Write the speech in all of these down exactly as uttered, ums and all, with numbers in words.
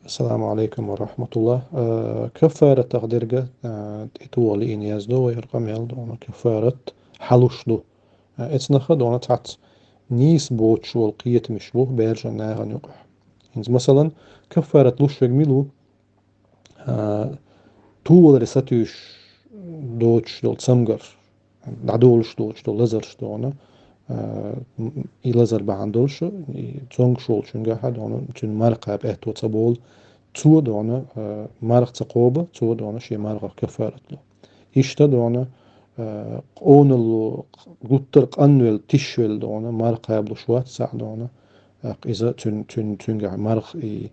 Ассаламу Ӏалайкум ва рахьматуллахӀ. Э, каффаратах дерга, э, тӀетоха лиъна яздо вай хӀара къамел, дона каффарат хьалуш ду. Э, эцнаха, дона цхьацца нийса боцуш болу кхетамаш бу баьржина нахана юкъахь. ХӀинца, масалан, каффарат луш верг мила ву? А, туваларе сатуьйсуш доцуш долу цамгар, дӀадолуш доцуш долу лазарш дона, а, м, и лазар бахьана долуш, и цомгуш волчуьнгахьа дона, цуьнан марха кхаба аьтто ца болу, цо дона, а, марха ца кхаба, цо дона шен мархах каффарат ло. Иштта дона, а, къоналло гуттар а къанвелла, тишвелла дона, марха кхабалуш вац цхьаъ дона, тӀаккха иза цуьн-, цуьн-, цуьнгахь марха и,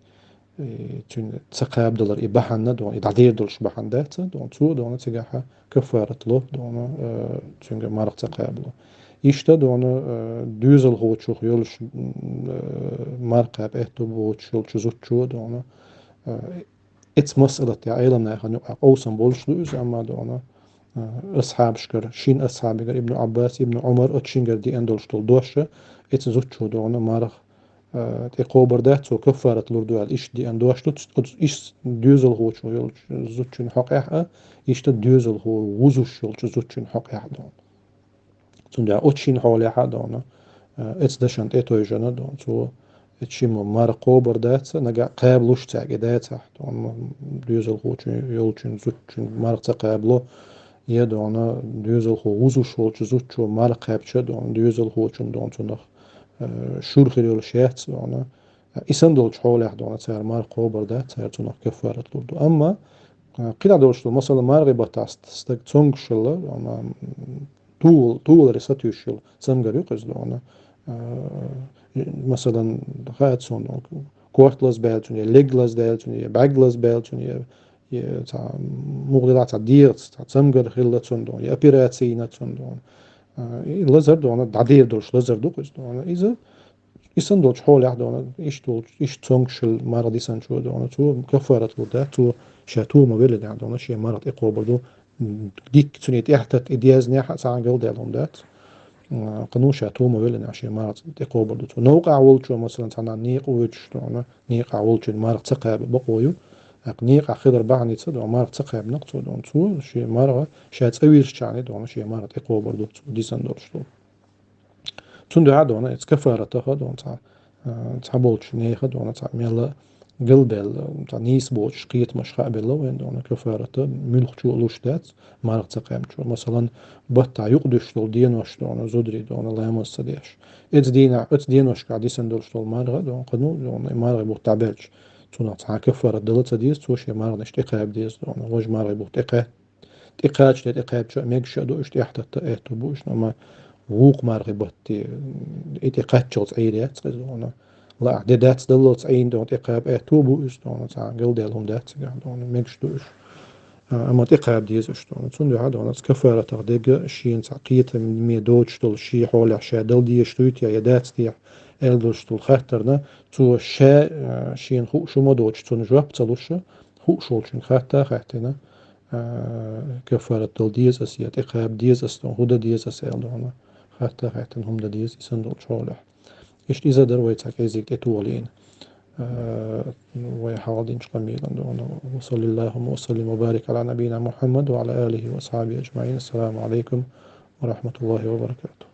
и цуьнан ца кхабадалар и бахьана дона, и дӀадер долуш бахьана дац, дона, цо дона цигахьа каффарат ло дона, э, цуьнга марха ца кхабало. Иштта дона, э, доьзалхочух йолуш, м, э, марха кхаба аьтто боцуш йолчу зудчо дона, э, эцу масъалатехь Ӏеламнахана юкъахь къовсам болуш ду иза, амма дона, э, асхьабашкара, шина асхьабигара, Ибн Ӏаббас, Ибн Ӏумар, оцу шингара деана долуш долу дош, эцу зудчо дона марха, э, тӀекхобар дац, цо каффарат лур ду аьлла, иштта деана дош ду, оцу иштта доьзалхочо йолчу зудчун хьокъехь а, иштта доьзалхо вузуш йолчу зудчун хьокъехь а дона. Цундела оцу шина хьолехь а дона, э, эцу дашан тӀе тойжана дона, цо эцу шимма марха кхобар дац, нагахь кхабалуш цаьрга дацахь, дона доьзалхочун йолчун зудчун марха ца кхабало, я дона доьзалхо вузуш волчу зудчо марха кхаьбча дона доьзалхочун дона цунах, э, шура хир йолуш яц дона. И санна долчу хьолехь дона цара марха кхобар дац, цара цунах каффарат лур ду. Амма, э, кхидӀа долуш ду, масала, мархи баттахь ст-, стаг цомгушалла, амма, м, тувал-, туваларе сатуьйсуш йолу цамгар ю-кх иза дона. Э, масалан, хаьа суна, корта лазбаьллачун, я лег лазбаьллачун, я бӀаьг лазбаьллачун, я, я цхьа муха делахь цхьа дегӀаца, цхьа цамгар хилла цунна дона, я операци йина цунна дона. Э, и лазар дона, дӀадер долуш лазар ду-кх иза дона. Иза И санна долчу хьолехь дона, иштта волчу, иштта цомгушалла марха дисанчо дона, цо каффарат лур дац, цо ша тома веллинехь дона, шен марха тӀекхобар ду, м, дикка цуьнан тӀаьхьататта и дезнехь а цхьа а галдаьлла хӀума дац. М, кхано ша тома веллинехь шен марха тӀекхобар ду цо. Новкъахь волчо, масалан, цхьана некъа воьдуш дона, некъахь волчун марха ца кхаба бакъо ю. ТӀаккха некъахь хилар бахьаница дона, марха ца кхаьбнакх цо дона, цо шен марха ша цӀа вирзичхьана дона, шен марха тӀекхобар ду цо дисанна долуш долу. Цундела дона, эцу каффаратаха дона цхьа, а, цхьаболчу нехан дона цхьа мелла галбаьлла, цхьа нийса боцуш кхетамаш хаабелла вайн дона, каффарата муьлххачо а луш дац, марха ца кхаьбначо. Масалан, баттахь юкъадуьсуш долу денош дона, зударий дона, ламаз ца деш. Эцу дийнахь, оцу деношкахь дисина долуш долу марха дона, кхано дона, и мархи бутт дӀабаьлча, цунах цхьа каффарат дала ца деза, цо шен марханаш тӀекхаба деза дона, важа мархи бутт тӀекхаьбча. ТӀекхача, тӀе тӀекхаьбча а мегаш а ду уьш, тӀаьхьататта а аьтту бу уьш, амма вукху мархи батте, и тӀекхаччалц Ӏийр яц иза дона. Лаахь де дац даллалц Ӏийна дона, тӀекхаба аьтту бу уьш дона, цхьа галдаьлла хӀума дац цигахь дона, мегаш ду уьш. А, амма тӀекхаба деза уьш дона. Цундела дона, каффаратах дерг шена цхьа кхетаме доцуш долу шен хьолехь ша дала дезаш дуй те, я дац те, аьлла долуш долу хаттарна, цо ша, а, шена хууш хӀума доцуш цунна жоп ца луш, хууш волчуьнга хатта а хаьттина, а, каффарат дала деза ас, я тӀекхаба деза ас, дона, хӀун дан деза ас аьлла дона, хатта а хаьттина хӀума дан деза, и санна долчу хьолехь. Иштта иза дара вай цхьа кӀеззиг тӀетоха лиъна, а, вай хьалха динчу къамелан дона. Ва саллаллаху ва саллим ва барик Ӏала набийина Мухьаммад ва Ӏала алихи ва асхьабихи ажмаӀин. Ассаламу Ӏалайкум ва рахьматуллахи ва баракатух.